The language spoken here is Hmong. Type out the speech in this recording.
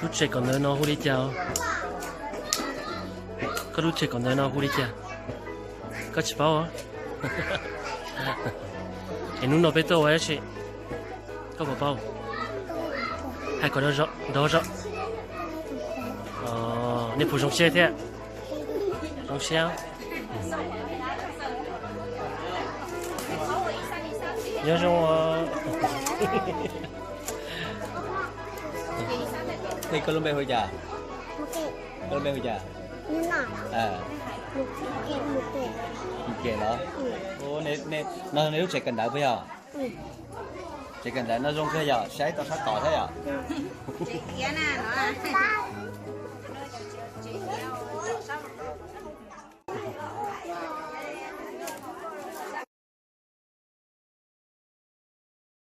Lub tsev kawm ntawv no hu li cas? Koj lub tsev kawm ntawv no hu li cas? Koj tsis paub? Es hnub no peb tuaj ua dab tsi? Koj puas paub? Hais kom nrov zog. Nej puas zoo siab thiab? Zoo siab. Nyob zoo. Koj lub npe hu li cas? Koj lub npe hu li cas? Mus Kem los? No nej lub tsev kawm ntawv puas yog? Tsev kawm ntawv no zoo kawg yog, saib tau sab tod thiab yog.